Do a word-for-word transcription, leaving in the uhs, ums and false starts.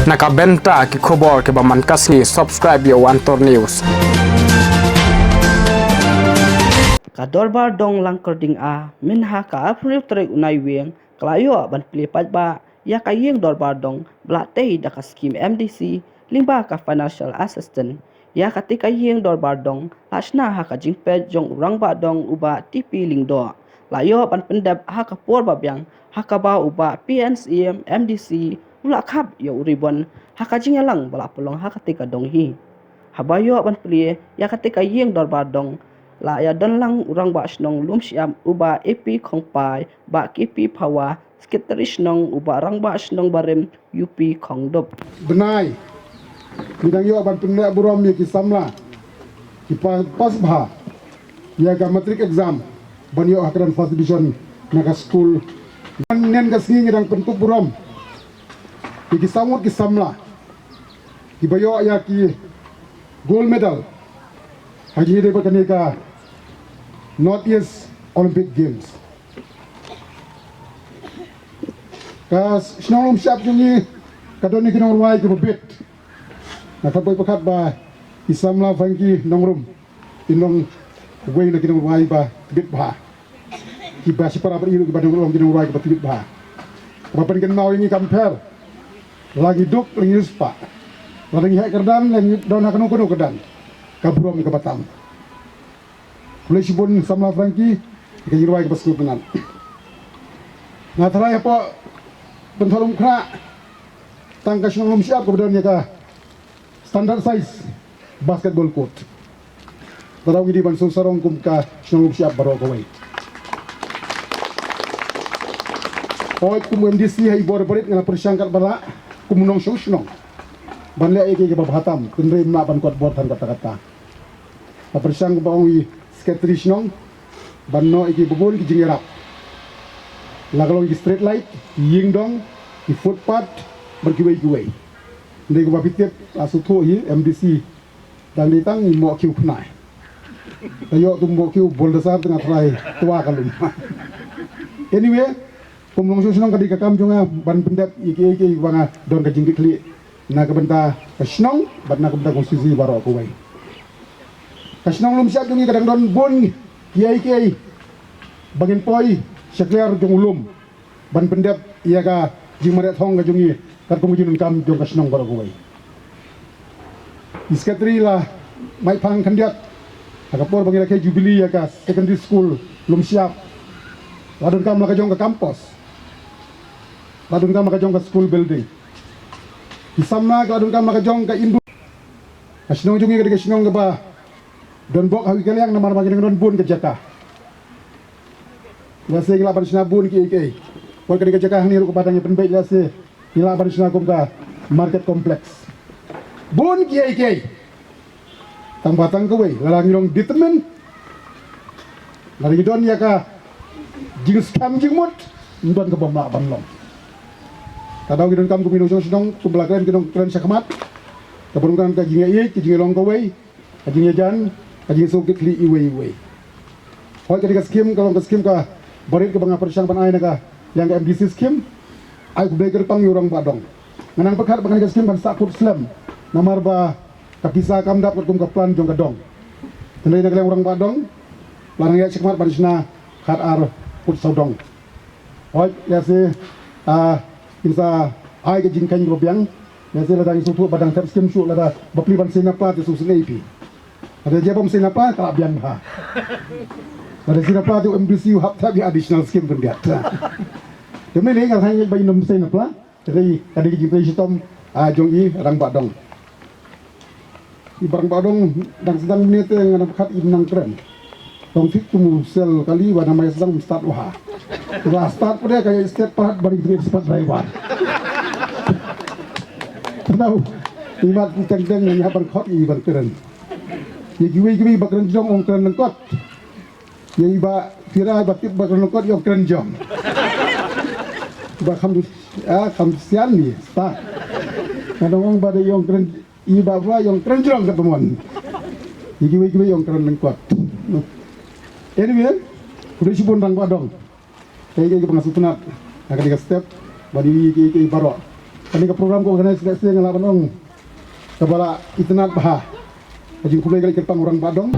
Na ka bynta ki khubor kiba man ka sngi, subscribe ïa u Antor News. Ka Dorbar Dong Langkyrding A mynha ka arphew hynriew tarik u Naiwieng ka la ïoh ban plie paidbah ïa ka ïing dorbar dong ba la tei da ka skhim M D C lyngba ka Financial Assistance. Ïa kata ka ïing dorbar dong la shna ha ka jingpeit jong u Rangbah Dong u Bah T P Lyngdoh. La ïoh ban pyndep ha ka por ba biang ha kaba u Bah P N Syiem M D C u la khap ïa u ribon ha ka jingïalang ba la pynlong ha kata ka dong hi. Haba ïoh ban plie ïa kata ka ïing dorbar dong, la ïadon lang u Rangbah Shnong Lumshyiap u Bah A P Khongpai, Bah K P Phawa, Sekretari Shnong u Bah Rangbah Shnong barim U P Khongdup. Bnai, ngi dang ïoh ban pynleh burom ïa ki samla kiba pass bha ïa ka matric exam ban ïoh ha ka don first division na ka skul. Nen ka sngi ngi dang pynkup burom ïa ki saw ngut ki samla kiba ïoh ïa ki gold medal ha ki jingïadei bad kane ka North East Olympic Games. Ka shnong Lumshyiap jong ngi ka don ïa ki nongrwai kiba bit. Nga kyrpad pyrkhat ba i samla Frankie Nongrum i long uwei na ki nongrwai ba bit bha, kiba shipara bad i ruh kiba dang long ki nongrwai kiba bit bha. Kaba pynkynmaw ïa ngi kam pher, la ngi duk la ngi riewspah, la ngi heh kyrdan la ngi don ha kano kano kyrdan, ka burom kaba tam. Khublei shibun samla Frankie ïa ka jingrwai kaba sngewtynnat. Nga tharai hapoh Pynthorumkhrah tang ka shnong Lumshyiap kaba don ïa ka standard size basketball court. Tang ngi dei ban sngewsarong kum ka shnong Lumshyiap baroh kawei. Hooid, kum u M D C ha i bor barit nga la pyrshang katba lah kum u nongshong shnong ban leh ïa kiei kiei kiba bha tam, hynrei ym lah ban kot bor than katta katta. Nga pyrshang kumba ong i Secretary Shnong ban noh ïa kiba bun ki jingïarap, la ka long ki street light, ki ïing dong, ki footpath bad kiwei kiwei. Hynrei kumba phi tip, la sngewthuh hi, M D C dang dei tang i mohkhiew khynnah. Te ïoh tu mohkhiew bulldozer te nga tharai twa ka lum. Anyway, kum u nongshong shnong ka dei ka kam jong nga ban pyndep ïa kiei kiei ba nga don ka jingkitkhlieh na ka bynta ka shnong bad na ka bynta ka constituency baroh kawei. Ka shnong Lumshyiap jong ngi ka dang don bun kiei kiei ba ngin poi sha kliar jong u lum ban pyndep ïa ka jingmareh thong ka jong ngi katkum ka jingdonkam jong ka shnong baroh kawei. I Secretary la mih phang khyndiat ha ka por ba ngi rakhe Jubilee ïa ka Secondary School Lumshyiap. La donkam la ka jong ka campus, la donkam la ka jong ka school building. I samla ka la donkam la ka jong ka indoor. Ka shnong jong ngi ka dei ka shnong kaba don bok ha wi ka liang namar ba ngi dang don bun ka jaka. Lehse ngi lah ban shna bun kiei kiei. Wat ka dei ka jaka hangne ruh kaba dang ïa pynbeit, lehse ngi lah ban shna kum ka market complex. Bun kiei kiei. Tang ba tang kawei, lada ngi long determined, lada ngi don ïa ka jingskhem jingmut, ym don kaba ym lah ban long. Ka daw ngi donkam kum ki nongshong shnong, kum ba la kren ki nongkren shakhmat, kaba donkam ka jingïaieit, ka jinglong kawei, ka jingïajan, ka jingsngewkitkhlieh iwei iwei. Hooid, ka dei ka skim, ka long ka skim kaba rit kaba nga pyrshang ban ai na ka liang ka M D C skim. Ai khublei kyrpang ïa u Rangbah Dong. Nga nang pyrkhat ba kane ka skim kan sah kut slem namar ba ka pisa kam dap katkum ka plan jong ka dong. Hynrei na ka liang u Rangbah Dong la nang ïaid shakhmat ban shna khatar kut sawdong. Hooid, lehse, ah, in sa ai ka jingkheiñ kaba biang. Lehse lada ngi sngewthuh ba dang thep skim shuh, lada ba plie ban sei na pla te sngewsynei ïa phi. Lada jia bym sei na pla ka la biang bha. Lada sei na pla te u M D C u hap thep ïa additional skim khyndiat. Te mynne nga tharai ba in ym sei na pla. Te dei ka dei ka jingtrei shitom, ah, jong i Rangbah Dong. I Rangbah Dong dang sdang mynne te nga nang pyrkhat im nang kren. Tang thik kum u sel kali ba namar sdang ym start u ha. Te ba start pat ka ïa start pat ba ri expert driver. Te nau i mat teng teng nga hap ban khot i ban kren. Ïa kiwei kiwei ba kren jong ong kren lyngkot. Ïa i Bah Pira ba tip ba kren lyngkot ïa ong kren jong. Ba kham, ah, kham sian ni start. Nga dang ong ba dei ïa ong kren I Bah Phawa ïa ong kren jrong ka tymmen. Ïa kiwei kiwei ïa ong kren lyngkot. Anyway, khublei shibun Rangbah Dong. Kaei kaei kaba nga sngewtynnat ha kane ka step ban ïohi ïa kiei kiei baroh. Kane ka program ka organize ka sdang la ban ong kaba la itynnad bha. Ka jingkhublei ka la kyrpang u Rangbah Dong.